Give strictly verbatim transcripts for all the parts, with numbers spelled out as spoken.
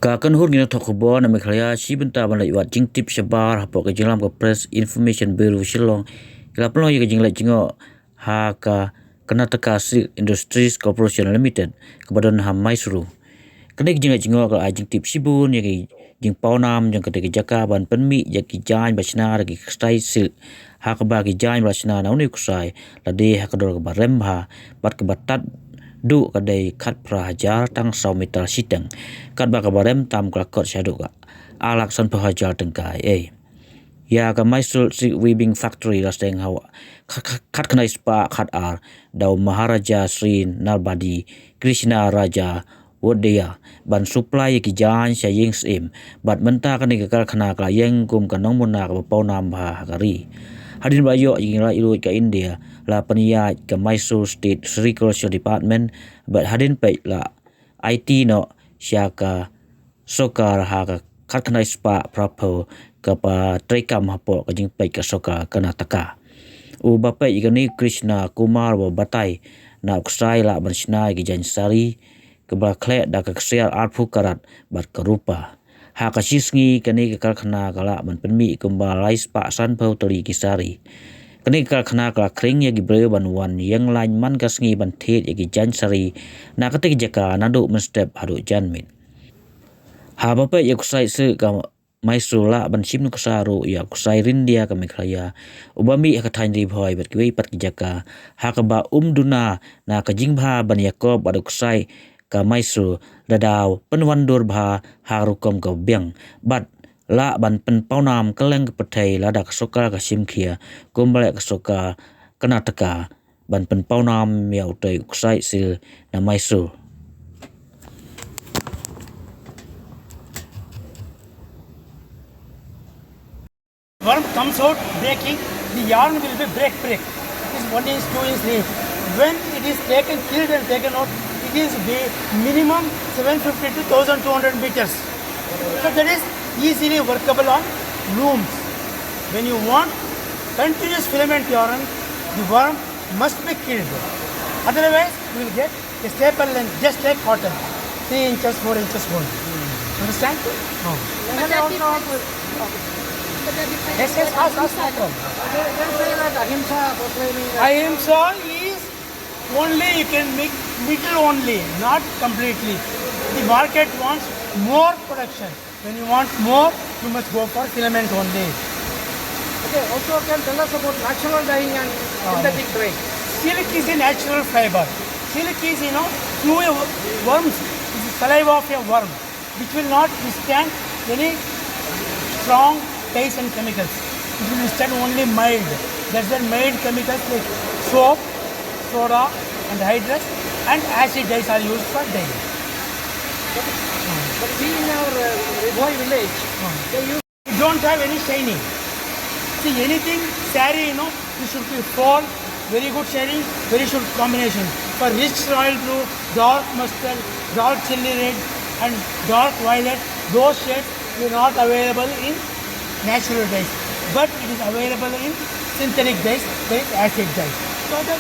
Ka kynhun ki nongthoh khubor na Meghalaya shi bynta ban leit wad jingtip shabar hapoh ka jingïalam ka Press Information Bureau Shillong, ki la pynlong ïa ka jingleit jngoh ha ka Karnataka Silk Industries Corporation Limited kaba don ha Mysuru. Kane ka jingleit jngoh ka la ai jingtip shibun ïa ki jingpawnam jong kata ka jaka ban pynmih ïa ki jaiñ ba shna da ki ksai silk, ha kaba ki jaiñ ba la shna na une u ksai la dei ha ka dor kaba rem bha, bad kaba tad duh ka dei khatphra hajar tang saw mitar shiteng, katba kaba rem tam ka la kot shaduh ka ar lak sanphew hajar tyngka ei. Ïa ka Mysore Silk Weaving Factory la seng ha u kha-, kha-, khatkhyndai spah khatar da u Maharaja Sri Nalabadi Krishna Raja Wodeyar ban supply ïa ki jaiñ sha ïing syiem, bad mynta kane ka karkhana ka la ïeng kum ka nongmuna kaba pawnam bha ha ka ri. Hadien ba la ïoh ïa ka laitluid ka India, la pynïaid ka Mysore State Sericulture Department, bad hadien peit la aiti noh sha ka sorkar ha ka khatkhyndai spah phraphew kaba treikam hapoh ka jingpeit ka sorkar Karnataka. U ba peit ïa kane, Krishna Kumar, u ba batai na u ksai lah ban shna ïa ki jaiñ sari kaba khleh da ka ksiar arphew karat bad ka rupa. Ha ka shi sngi kane ka karkhana ka lah ban pynmih kumba lai spah sanphew tylli ki sari. Kane ka karkhana ka la khring ïa ki briew ban wan ïeng lain man ka sngi ban thied ïa ki jaiñ sari na kata ka jaka naduh mynstep haduh janmiet. Haba peit ïa u ksai silk ka Mysore, lah ban shim nuksa ruh ïa u ksai ryndia ka Meghalaya, u ba mih ha ka thaiñ Ri Bhoi bad kiwei pat ki jaka, ha kaba ym duna na ka jingbha ban ïakob bad u ksai ka Mysore, lada u pynwandur bha ha ka rukom kaba biang, bad lah ban pynpawnam kylleng ka pyrthei lada ka sorkar ka shim khia, kumba leh ka sorkar Karnataka ban pynpawnam ïa utei u ksai silk na Mysore. Worm comes out breaking, the yarn will be break, break. It is one inch, two inch length. When it is taken, killed and taken out, it is be minimum seven fifty to one thousand two hundred meters. So that is easily workable on looms. When you want continuous filament yarn, the worm must be killed. Otherwise, you will get a staple length, just like cotton, three inches, four inches wide. Understand? Oh. But that also depends. Yes, yes, ask, ask, no problem. They, they say that ahimsa proclaiming that ahimsa is only you can make middle only, not completely. The market wants more production. When you want more, you must go for filament only. Okay, also can tell us about natural dyeing and synthetic dyeing. Silk is a natural fiber. Silk is, you know, through a wo-, worms, it is saliva of a worm, which will not withstand any strong dyes and chemicals. It will withstand only mild. That's why mild chemicals like soap, soda, anhydrous, and acid dyes are used for dyeing. But we in our, uh, Ri Bhoi village, they use. You don't have any shiny. See, anything sari, you know, this should be fall, very good shiny, very good combination. For rich royal blue, dark mustard, dark chilli red, and dark violet, those shades are not available in natural dyes, but it is available in synthetic dyes, that is acid dyes. So the,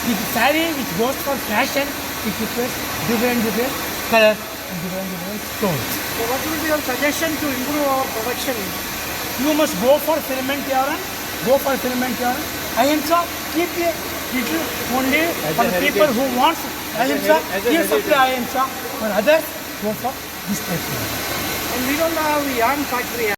the sari which goes for fashion, it requires different, different colors and different, different tones. So what will be your suggestion to improve our production? You must go for filament yarn, go for filament yarn. Ahimsa, keep a little only for the people who wants ahimsa, you supply ahimsa, for others, go for this type of. And we don't have yarn factory.